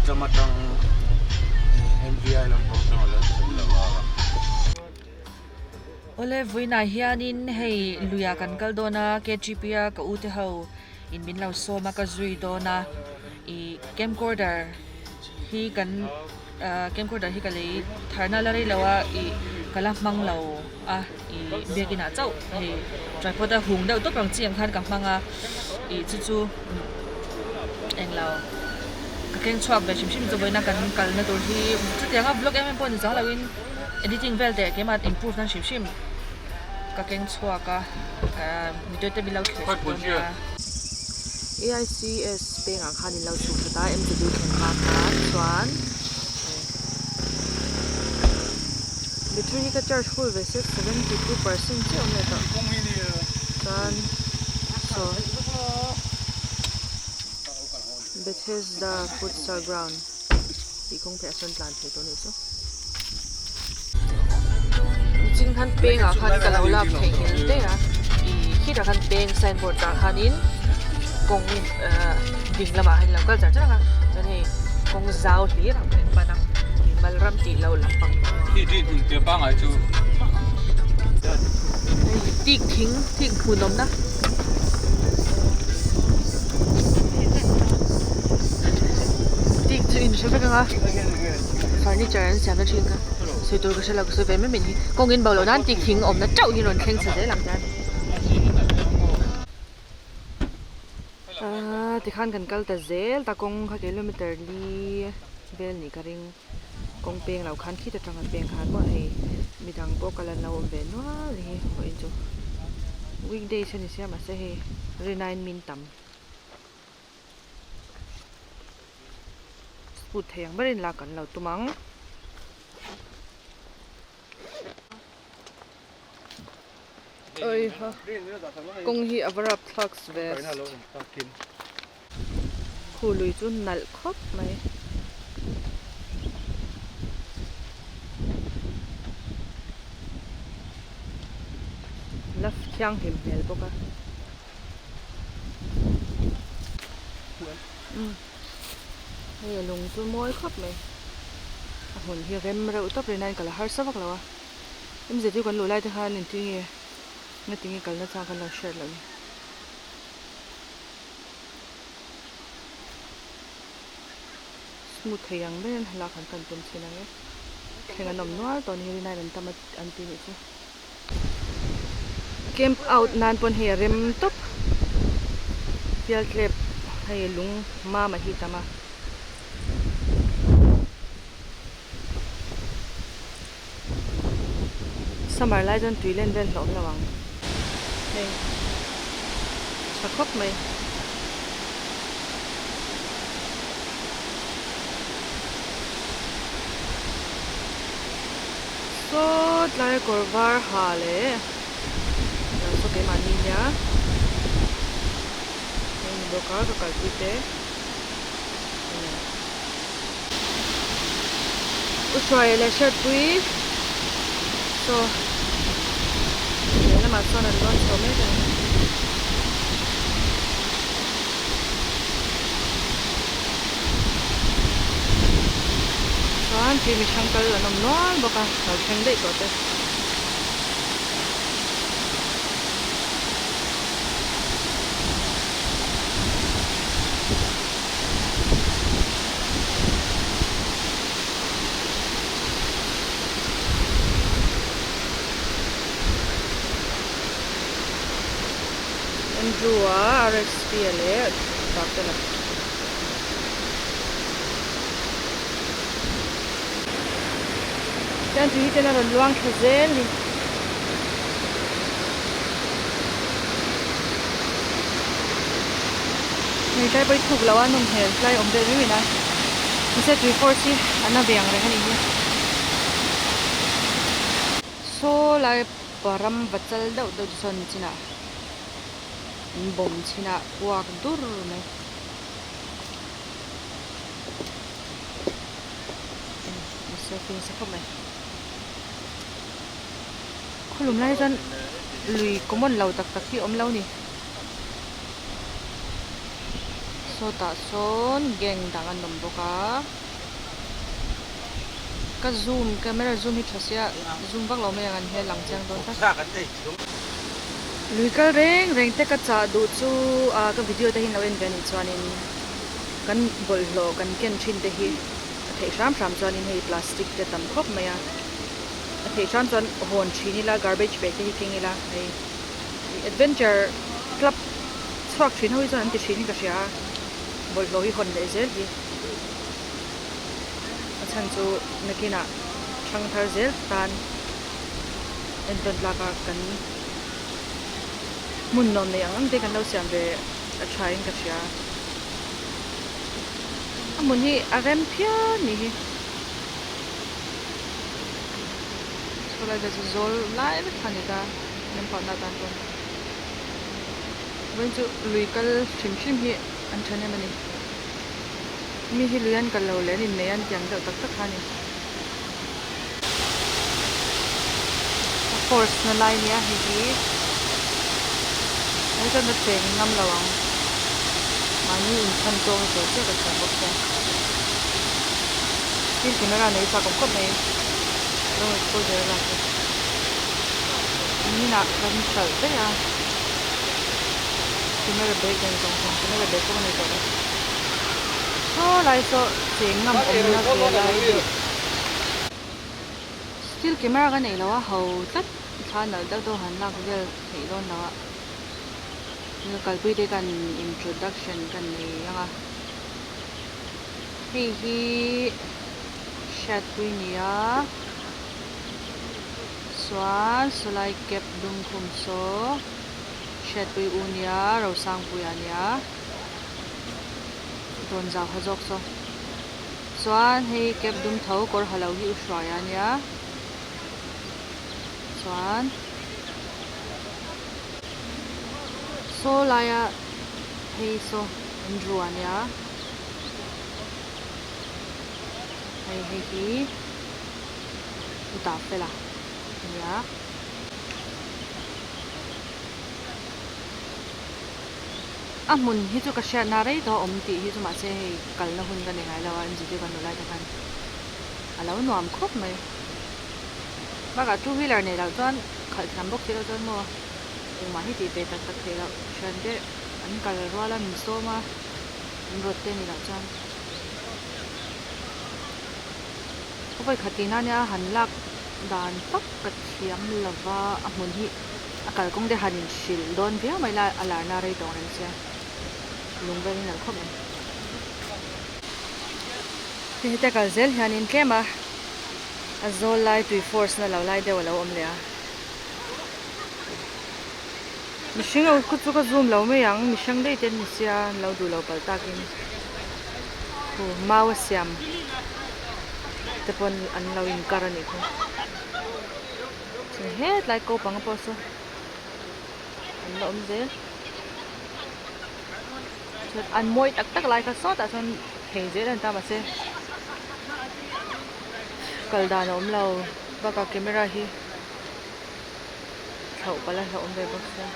Maicham atang MVI lampang atang a lo chhun lo a. Awle vawiinah hianin hei luiah kan kal dawn a KGP a ka u te ho in min lo sawm a ka zui dawn a ih camcorder hi kan ah camcorder hi ka lei tharna la rei lo a ih ka la hmang lo a ih biakin ah chauh hei tripod a hung deuh tawp ang chi ang khan ka hmang a ih chu chu englo ka keng chhuak ve hrim hrim chu vawiina kan kalna tur hi chutianga vlog em em pawh ni zang loin editing vel teh keimah improve nan hrim hrim ka keng chhuak a ka mituai te min lo thlir sak dawn nia. AICS pengah khan in lo chhuk that a MW thlen hma khan chuan battery hi ka charge full ve se 72% chiah awm leh tawh chuan saw Bethesda futsal ground tih kawng pheiah sawn tlan thei tawh a nih chu. Niching khan pengah khan ka lo lak theih nghel daih a ih khitah khan peng signboard ah khanin kawng ahh ding lamah khan ilo kal char char ang a chuan hei kawng zau hlir ang khan pan ang ih mal ram tih loh lampang hei tik thing tik hmun awmna. Tik chu in hre vek ang a furniture an siamna thin kha sawi tur ka hre lo ka sawi ve mai mai ni kawng in bo loh nan tik thing awmna chauh hi rawn thleng chhe zel ang chuan aaa tikhan kan kal ta zel ta kawng kha kilometer li vel nih ka ring kawng peng lo khan khit atanga peng khan pawh hei midang pawh kal an lo awm ve nual hi vawiin chu weekdays a ni sia mahse hei rinaiin min tam. Put thei ang berin lak kan lo tum ang. Oi ha kawng hi a va rap thlak ve khu lui chu nalh khawp mai. La thianghlim hmel bawk a. Hei a lung chu mawi khawp mai a hmun hi rem reuh tawp rin a in kal a harsa vak lo a emzia chu kan luh lai te khan engtin nge ngatinge kalna chang kan lo hriat loh ni smooth thei ang ber in lak han kan tum chhin ang e thleng an awm nual tawh a ni hi rinaiin an tam an ti nih chu. Camp out nan pawn hei a rem tawp pialtlep hei lung mama hi tam a. Summer lai chuan tui len vel hlawm lo ang hei tha khawp mai. Saw tlai kawr var ha leh lo saw keimahni nia hei ni bawk a ka kalpui te u hruai leh hriatpui saw lehlamah chuan an lawn chho mek a ni. Chuan tui mihring kal an awm nual bawk a lo thleng daih tawh te. Andrew a RSP a leh Doctor a. Chuan tui hi chuan a rawn luang thla zel ni. Hei tlai pawh hi thuk loh a nawm hmel tlai awm deuh mai mai a. Mahse tui force hi a na ve ang reng a nih hi. Saw lai Param va chal deuh deuh chu sawn chinah an bawm chinah kuak dur mai. Selfie nasa khawp mai. Khawlum lai chuan lui common lo tak tak hi a awm lo ni. Sawtah sawn gang dang an awm bawk a ka zoom camera zoom hi tha sia zoom vak lo mai ang an hmel lang chiang dawn tlat. Lui kal reng reng te ka chah duh chu ah ka video te hi an lo en ve anih chuanin kan bawlhhlawh kan ken thin te hi a theih hram hram chuanin hei plastic te tam khawp mai a a theih hram chuan hawn thin ila garbage bag te hi keng ila hei adventure club chhuak thin ho hi chuan an ti thin in ka hria a bawlhhlawh hi hawn leh zel hi a chhan chu nakinah hrang thar zel tan entawn tlak a kan hmun nuam nei ang ang te kan lo siam ve a tha in ka hria a hmun hi a rem phian ni hi chulai vel chu zawl lai vek kha a ni ta lengpahna atan chuan vawiin chu lui kal hrim hrim hi an tha hnem a ni mi hi lui an kal lo leh an innei an tiang deuh tak tak kha a ni a force na lai nia hei hi hei chuan ka cheng ngam lo ang mahni inchhan tawk a tur chiah ka thiam bawk sia thil camera nei chak awm khawp mai long exposure a lak chu niminah kan hralh daih a camera bag nen zawng zawng camera bag pawh ka nei tawh lo saw lai saw cheng ngam awmna ve lai deuh still camera ka neih loh a ho tlat thla nalh deuh deuh han lak vel theih dawn lo a kalpui te kan introduction ka nei ang a hei hi hriatpui ni a chuan sawlai cap dum khum saw hriatpui u nia Rosangpuia a nia dawn zau ha zawk saw chuan hei cap dum tho kawr ha lo hi u hruai a nia chuan saw laia phei saw Andrew a nia hei hei hi u tah fel a nia. A hmun hi chu ka hriatna rei tawh a awm tih hi chu mahse hei kalna hun ka nei ngai lo a MZT kan luh lai te khan a lo nuam khawp mai. Bakah two wheeler nei loh chuan khalh thiam bawk si loh chuan maw engmah hi tih ve tak tak theih loh thian te an kal rual a min sawm a an rawt te ni loh chuan ka vawi khat tihna ania han lak dan tak ka thiam lova a hmun hi a kalkawng te han inhrilh dawn viau mai la a larna rei tawng reng sia lung vel hi nalh khawp mai. Hei heta kal zel hianin tlem a a zawl lai tui force na lo lai deuh a lo awm leh a mihring ho khu chu ka zoom lo mai ang mihring daih te an ni sia an lo duh lo palh takin khu mau a siam te pawn an lo inkar a nih khu. Chuan hetlai ko panga pawh saw an la awm zel chuan an mawi tak tak lai kha sawtah sawn phei zel a ni ta mahse kal dan a awm lo bakah camera hi thlauh palh a hlauhawm ve bawk sia.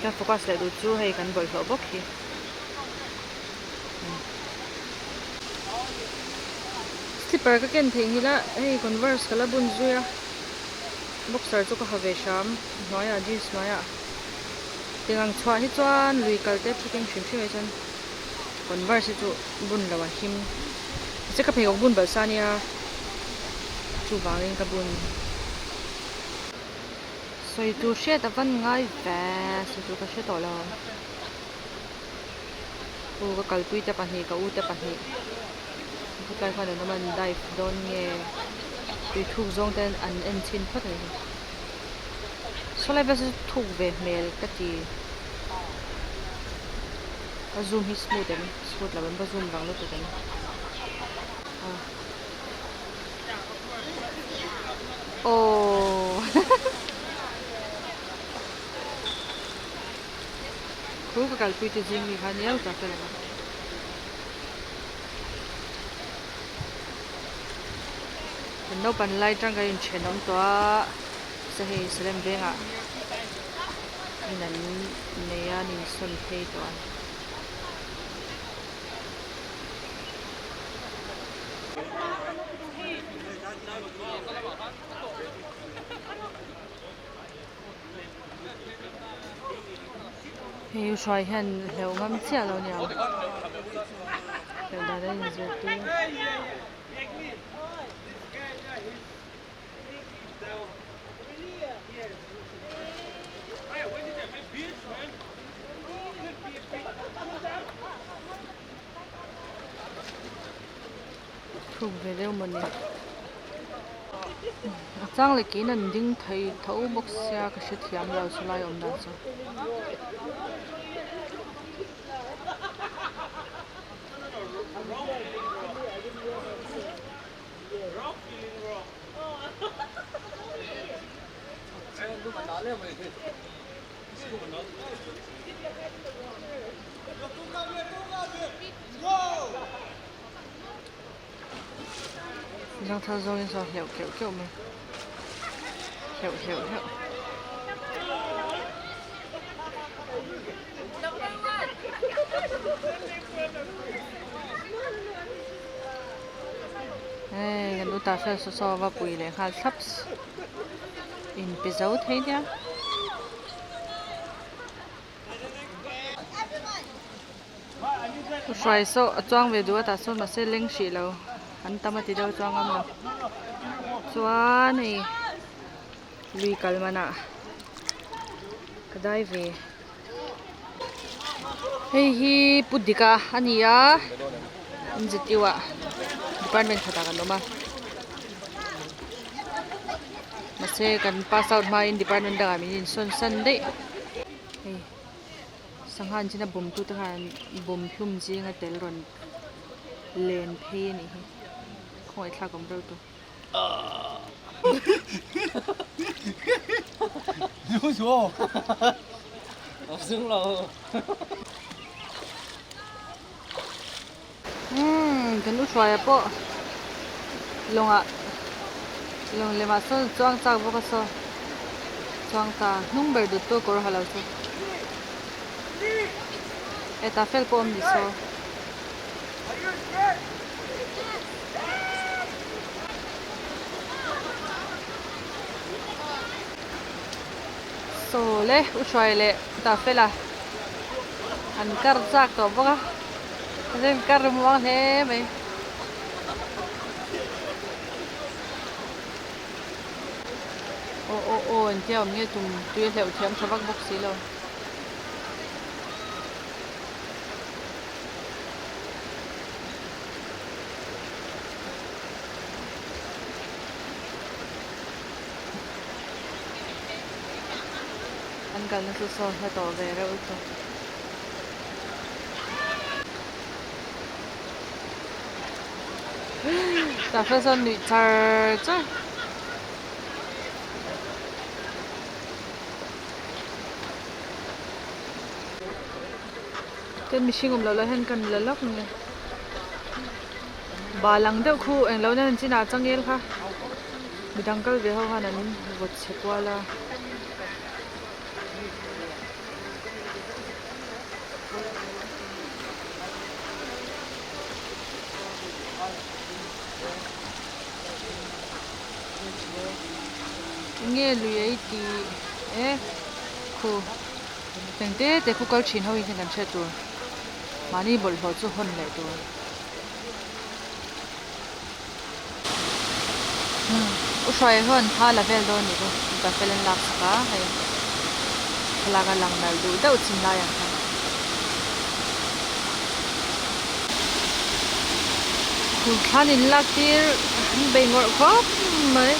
Ka focus leh duh chu hei kan bawlhhlawh bawk hi. Slipper ka ken theih nghilh a hei converse ka la bun zui a boxer chu ka ha ve hram hnuaiah jeans hnuaiah tiang ang chhuah hi chuan lui kal te trekking hrim hrim ah chuan converse hi chu bun lo a him mahse ka pheikhawk bun balh sa ania chuvangin ka bun sawi tur hriat a van ngai ve sawi tur ka hre tawh lo. U ka kalpui te pahnih ka u te pahnih khutlai khan an awm a an dive dawn nge tui thuk zawng te an en chhin phawt a ni sawlai vel saw thuk ve hmel ka ti a zoom hi smooth em smooth lo em ka zoom rang lutuk em ah aww. Khu ka kalpui te zing mi kha nia u tak lam a. Kan naupang lai tang kan inthenawm tawh a, Mahse hei Salem vengah in an nei a an insawn phei tawh a. Hei hruai hian hleuh ngam chiah lo nia hleuh dan a inzirtir. Thuk ve deuh mawni a chang leh kein an ding thei tho bawk sia ka hrethiam lo chulai awm dan chu. Zangthal zawngin saw hleuh keuh keuh mai hleuh hleuh hleuh. Hei kan uta fel saw saw va pui leh nghal thlap inpe zo thei nia. Hruai saw a chuang ve duh a tah sawn mahse leng hrih lo an tam a ti deuh chuang ngam lo chuan hei lui kal manah ka dai ve hei hi pu dika a ni a N_Z_U ah department khatah kan awm a mahse kan pass out hmain department dangah min insawn san daih hei. Sangha an chin a bawm tute khan bawm hlum zinga tel rawn len phei a nih hi khawngaih thlak awm reuh tu. Umm kan u hruaia pawh lawngah lawng lemah sawn chuang chak bawk a saw chuang ta hnung ber dut pawh kawr ha lo chu hetah fel pawh awm ni saw. Saw le u hruai leh tah fela an kar chak tawh bawk a. Rin ka ri muang hle mai. Aw aw aw engtia awm nge tum tui a hleuh thiam tha vak bawk si lo. An kalna chu saw hla tawh ve reuh lutuk. Tah hre chuan nuih char char. Chuan mihring awm loh lai hian kan la lawk nge. Bal ang deuh khu englo nen an chinah changel kha midang kal ve ho khan an vawt chhe kual a. Enge lui ei tih e khu eng te te khu kal thin ho in hian kan hriat tur mahni bawlhhlawh chu hawn leh tur. U hruai huan thla la vel dawn nih chu mipa fel an lak sak a hei thlalak a lang nalh duh deuh chin lai ang khan. Khur thlan in lak tir an bei ngawrh khawp mai.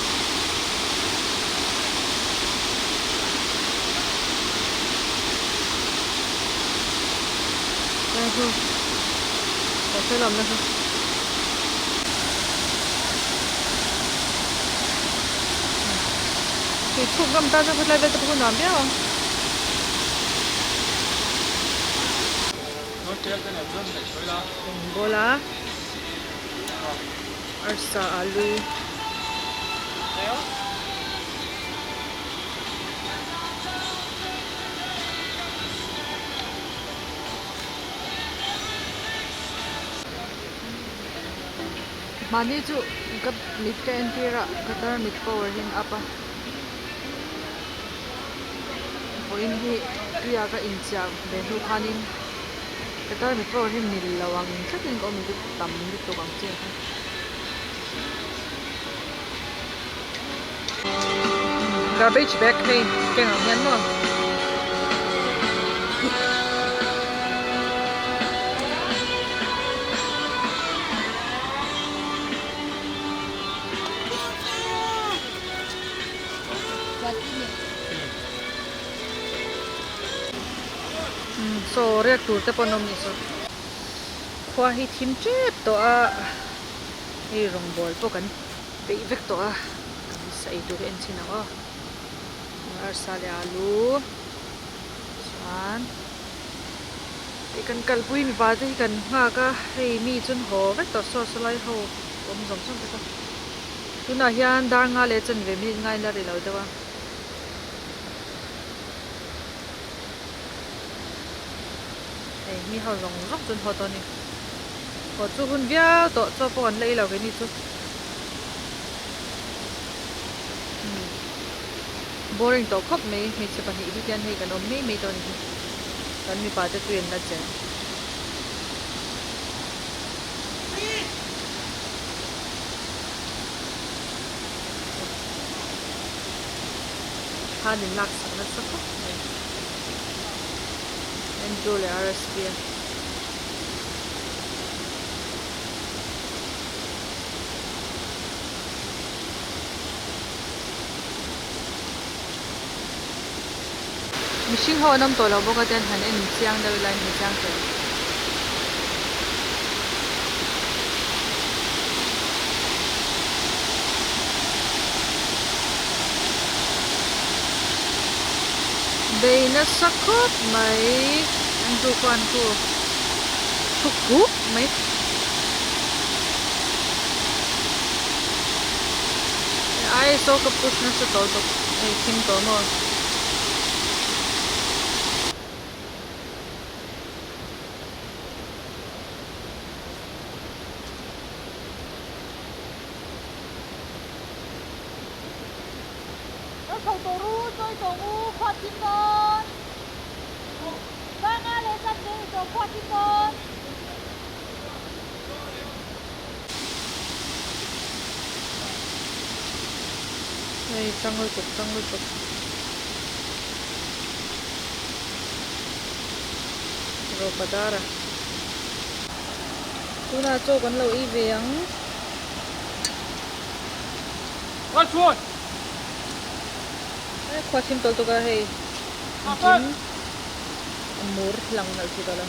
Ka hre lo na chu. Tui chhuk ngam tan chuan khawtlai vel te pawh nuam viau ang. Bowl a arsa alu. Mahni chu ka mit ka entir a ka tarmit power hi an up a vawiin hi tuia ka inchiah ve hnu khanin ka tarmit power hi mil lo ang tlatin ka awm lutuk tam lutuk ang chiah kha. Garbage bag hei keng ang hian maw. Saw riak tur te pawh an awm nih saw. Khua hi thim tep tawh a hei rawngbawl pawh kan peih vek tawh a kan sa ei tur hi en chhin ang aw arsa leh alu chuan Tih kan kalpui mipa te hi kan nghak a, hei mi chun haw vek tawh saw sawlai ho awm zawng zawng te kha. Tunah hian dar nga leh chanve minute ngai la ri lo deuh a. Hei mi ho zawng zawng chun haw tawh a ni. Haw chu hun viau tawh chaw pawh kan la ei lo keini chu. Boring tawh khawp mai hmeichhe pahnih hi hian hei kan awm mai mai tawh a ni hi kan mipa te tui an la cheng. Khan in lak sak nasa khawp mai Andrew leh RSP a. Mihring ho an awm tawh lo bawk a tian han en chiang deuh ila in hmu chiang thei ang. Bei nasa khawp mai Andrew khuan khu thu kuk mai. Ai saw ka push nasa tawh tawp hei thim tawh maw. Hei chang lutuk chang lutuk. Rawpa dar a. Tunah chaw kan lo ei ve ang. Khua thim tawlh tuk a hei. Engkim a mur lang nalh thei tawh lo.